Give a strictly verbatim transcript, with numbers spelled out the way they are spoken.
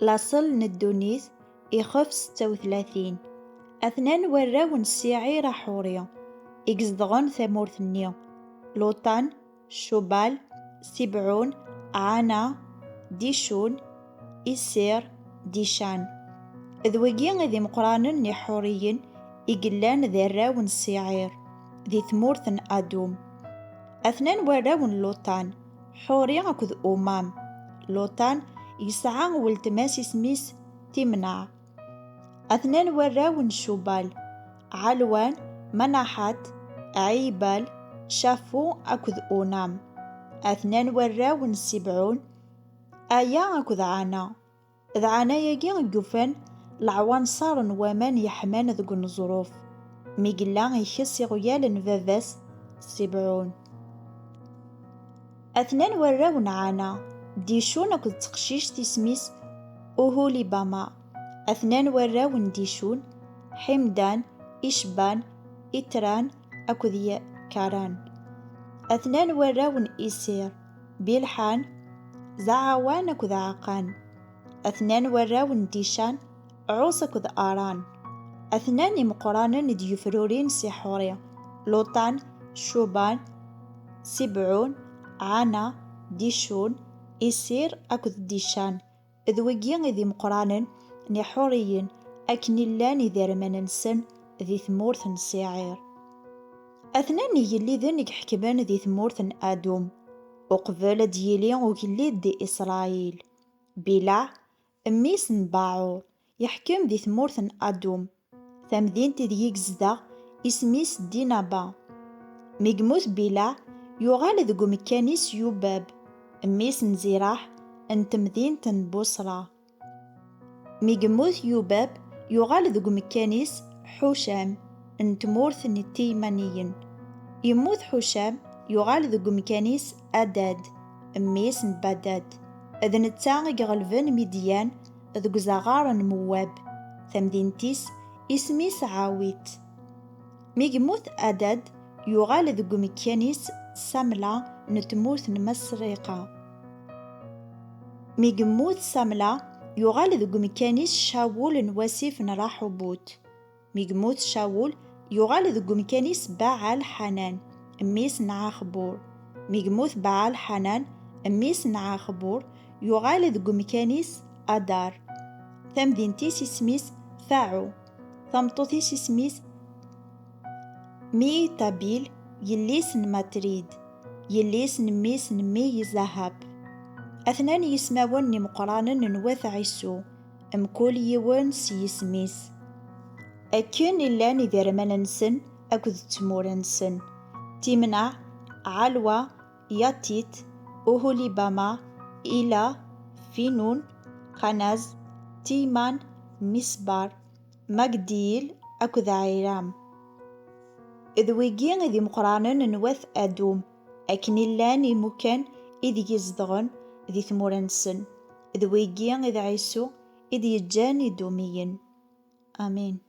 Laṣel n ddunit, ixef setta u tlatin. Atnan warraw n Siɛir Aḥuri, i izedɣen tamurt-nni: Luṭan, Cubal, Sibɛun, Ɛana, Dicun, Isir, Dican. D wigi i d imeqqranen n Iḥuriyen i yellan d arraw n Siɛir, di tmurt n Adum. Atnan warraw n Luṭan: Ḥuri akked Umam. Luṭan yesɛa weltma-s, isem-is Timnaɛ. Atnan warraw n Cubal: Ɛalwan, Manaḥat, Ɛibal, Cafu akked Unam. Atnan warraw n Sibɛun: Aya akked Ɛana. D Ɛana-agi i yufan leɛwanṣer n waman yeḥman deg uneẓruf, mi yella ikess iɣyal n baba-s Sibɛun. Atnan warraw n Ɛana: Dicun akked teqcict, isem-is Uhulibama. Atnan warraw n Dicun: Ḥimdan, Icban, Itran akked Karan. Atnan warraw n Isir: Bilḥan, Zaɛawan akked Ɛaqan. Atnan warraw n Dican: Ɛus akked Aran. Atnan imeqqranen i d-yufrurin si Ḥuri: Luṭan, Cuban, Sibɛun, Ɛana, Dicun, Isir akked Dican. D wigi i d imeqqranen n Iḥuriyen, akken i llan iderman-nsen di tmurt n Siɛir. Atnan igelliden i iḥekmen di tmurt n Adum, uqbel ad d-yili ugellid di Isṛayil. Bilaɛ, mmi-s n Baɛur, yeḥkem di tmurt n Adum. Tamdint ideg i yezdeɣ, isem-is Dinaba. Mi yemmut Bilaɛ, yuɣal deg umekkan-is Yubab, mmi-s n Ziraḥ, n temdint n Busra. Mi yemmut Yubab, yuɣal deg umekkan-is Ḥucam, n tmurt n Tiymaniyen. Yemmut Ḥucam, yuɣal deg umekkan-is Adad, mmi-s n Badad. D netta i iɣelben Midyan deg uzaɣar n Muwab. Tamdint-is, isem-is Ɛawit. Mi yemmut Adad, yuɣal deg umekkan-is Samla, n tmurt n Masriqa. Mi yemmut Samla, yuɣal deg umekkan-is Cawul n wasif n Raḥubut. Mi yemmut Cawul, yuɣal deg umekkan-is Baɛal Ḥanan, mmi-s n Ɛaxbur. Mi yemmut Baɛal Ḥanan, mmi-s n Ɛaxbur, yuɣal deg umekkan-is Adar. Tamdint-is, isem-is Faɛu. Tameṭṭut-is, isem-is Miitabil, yelli-s n Matrid, yelli-s n mmi-s n Mizahab. Atnan yismawen n imeqqranen n wat Ɛisu, mkul yiwen s yisem-is. Akken i llan iderman-nsen akked tmura-nsen: Timnaɛ, Ɛalwa, Yatit, Uhulibama, Ila, Finun, Kanaz, Timan, Misbar, Magdiyil akked Ɛiram. D wigi i d imeqqranen n wat Adum, akken i llan imukan ideg i zedɣen di tmura-nsen. D wigi i d Ɛisu i d-yeǧǧan Idumiyen. Amin.